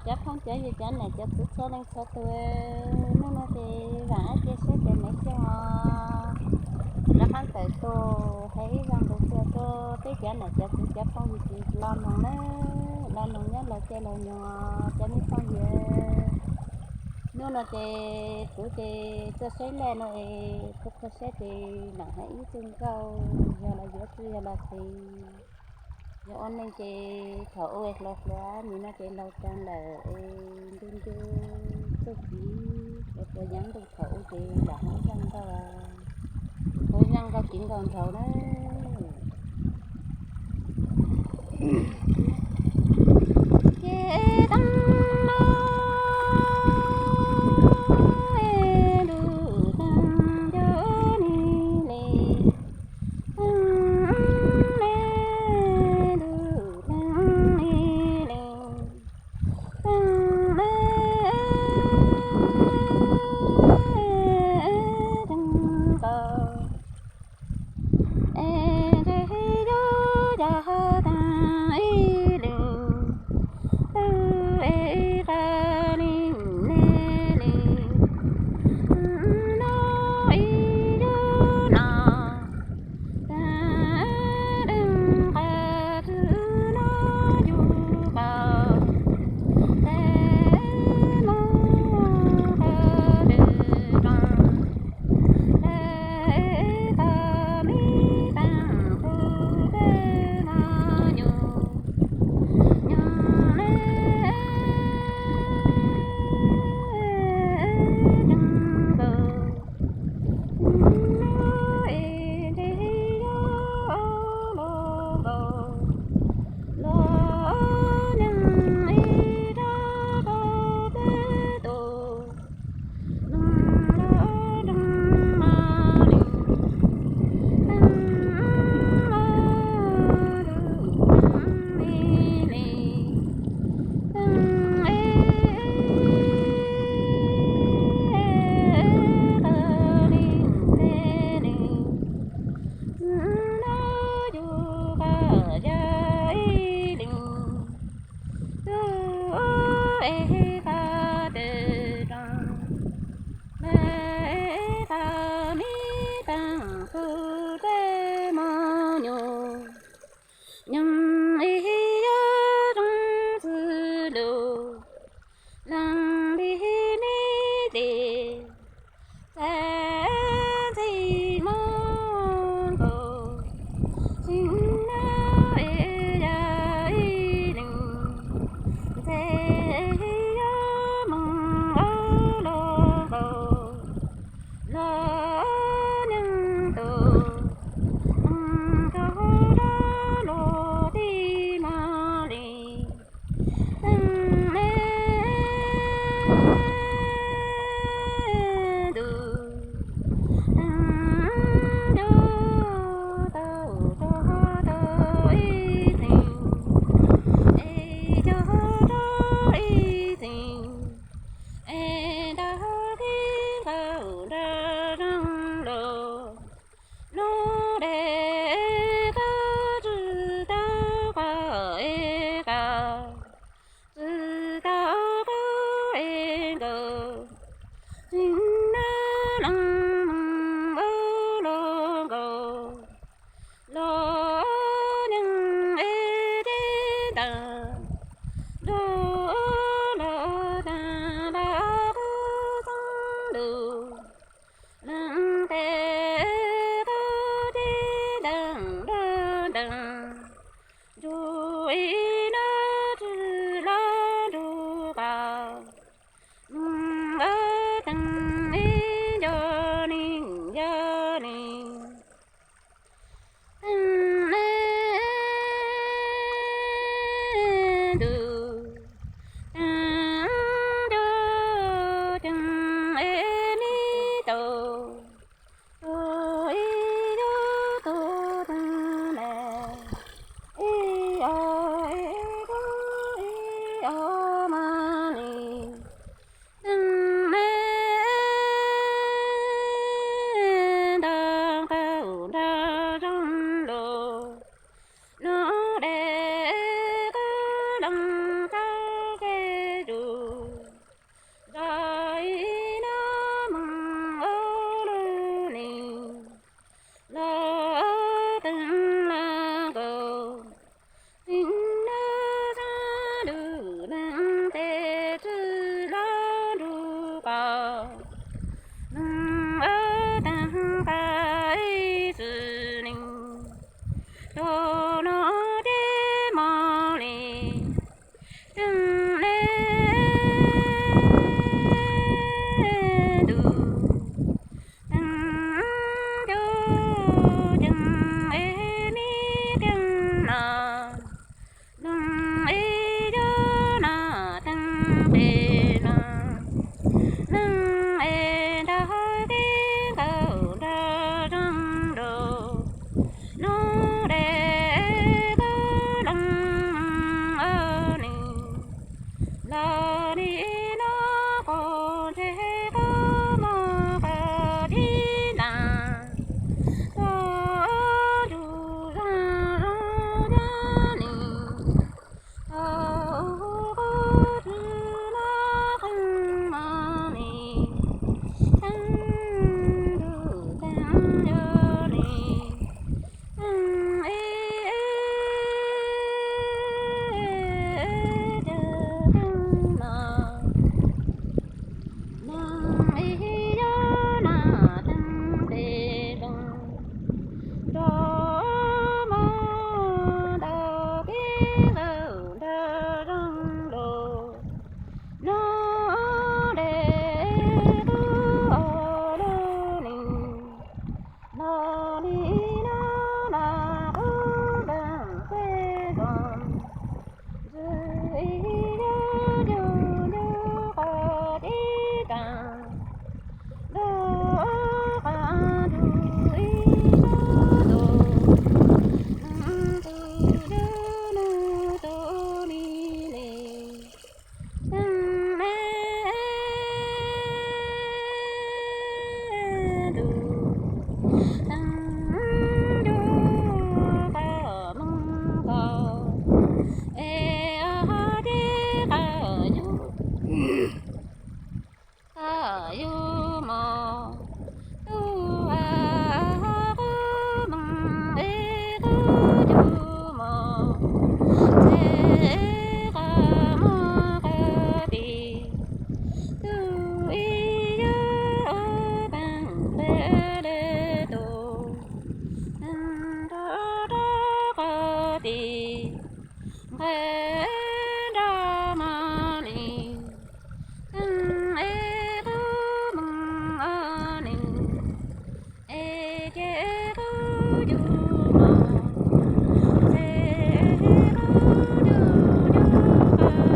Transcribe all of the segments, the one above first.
Cov phooj cov ywg, cov niam cov txiv txhua leej txhua tus, hnub no ces vam cia siab tias nej coob os. Rov qab tawm tuaj hais ib zaj ntu xiab rau peb cov niam cov txiv cov phooj ywg los mloog na, los mloog nyob los caij los nyoog cov me phooj ywg. Hnub no ces kuv ces tuaj saib laj no es kuv qhov saib ces lam hais ib txoj nkauj, yog los yuav txwj yog los txwj, yog ua neej ces thaum ub hluas hluas, nim no ces laus tag lawm es ntu ntu txuj kev es puas yeej ntu thaum ub ces lam hais zaj nkauj, puas zaj nkauj kev nkaus nraud na. Ces tau los ntuj tag nco ni li, tag li ntuj tag li li, tag li tag nkaus. Es ntshe yuav yog tag ib lwm, tau es ib qho li ne li, no ib yug no, tag deej qhov twg no yug qhov, tag mus qhov twg tso. Lawv qhov me peem kuv tej mos nyuj, nyuj ne, ceeb nkaus. Hnub no es ntshe yuav los nkaus, los nyeem ib zaj rau peb tug. Los nrog nrog mas li, nrog mas li, nrog li, nrog li, nrog li, nrog yus qhov yog ib leeg, tub es qhov twg rau, lawv qhov me peem kuv tej mos nyuj, nyeem ib yam zoo xws lus, leej li me tis, txawm ntxhi mus nkaus, tsis nyob es yog ib leeg, ntxhi yuav mus ua luag nkaus, los nyeem tus, mus rau rau luag tib mos li. Teej me ntus, teej ntuj tau rau tau ib txhis, es cog rau ib txhis, es ntaug kev nqaus nram zoo los, lub dej tau tswj tau qhov es qab, tswj tau qhov es nkaus, tsis nyob leej mus ua luag nkaus, los nyeem es deb ntas, nrog los tag nrho kuv txoj lus, leej twg tau deb ntas nrog ntas, nrug ib nab tsis los nrug qab, mus ua teeg ib nco li yog li. Teej me ntus, teej nco, teej es me tau, tau ib yam tau teej me, ib yam ib yam mas li. Teej me nta qaum nram zoo los, lub dej tau leej Tes no neeg es nrog tib nkaus nrog zoo nraug, nub deb tub leej nws los li no, qos ntseg qos mos qos tib ntas, tau ntsuj zoo zoo dab nis, tau qub tsw no qeej mos nis, teeb ntuj teeb yog li, teeb ib cag teeb no, neeg ib yog na teeb tes zoo, nrog mos ntaus tib nkaus nrog zoo nraug, nub deb tub o lub nis, los li no los qub npeej xeeb nkoos, ntxwg ib yog yug yug qos tib ntas, ntuj qos ntsuj ib yog tus, neeg tus yug nws tus mi li, teeb me ntuj, teeb ncuj qos moog nkaus, es ho tib qos yug, qos yug mos, tub qub moog ib qub yug mos, ntxeg qos moos qos tis, tub ib yug peem nqe le tus, neeg rov rau qos tis, nqe nrog mos li, teeb es qub moos o nis, es ces qub yug mos, ntxeg qub yug yug qos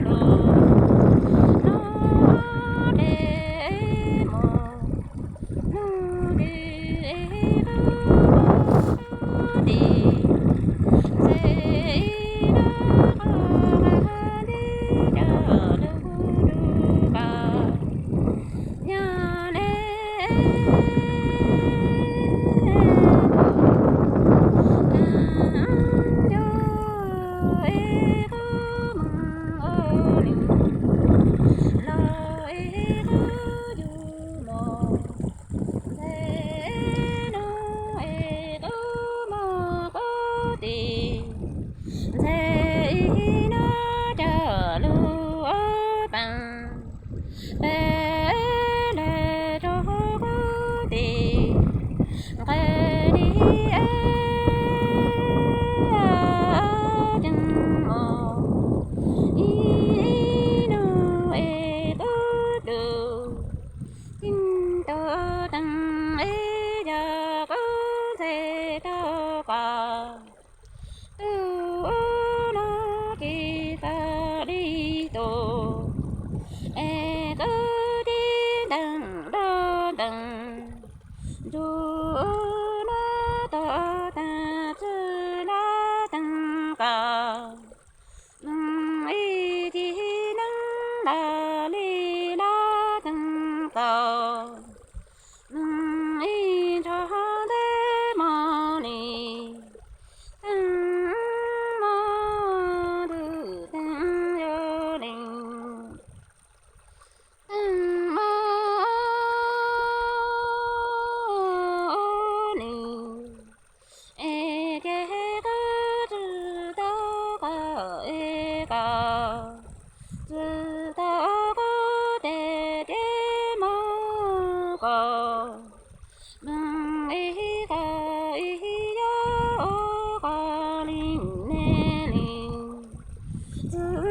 los, nub deb mos, nub deb qub tis, ntxeg ib nub qos qab ntib coj lug rub npas, yog le ncu es qub moos o nis, los es qub yug mos, ntxeg nub es qub moos qub tis, ntxeg ib nub coj lug ua peem, peb le rau qub tis, nqe li ceeb mos, ib nub es qub tug, tib tug teeb ib yog qub ntxeg tau qos, tub ub no tsis tas li tus, es qub tib ntees nrog ntees, ntsuj ub no tau tag tsw lab teeb qos, neeg ib ceg neeb los li lab teeb qos, neeg ib nrog ntxeg mos li, teeb mos ntuj teeb yog li, teeb mos nis, es ces qub tsw tau qos es qos, tsw tau qub tes ces moog qos, moog ib qos ib yog ua qos li ne li, tsw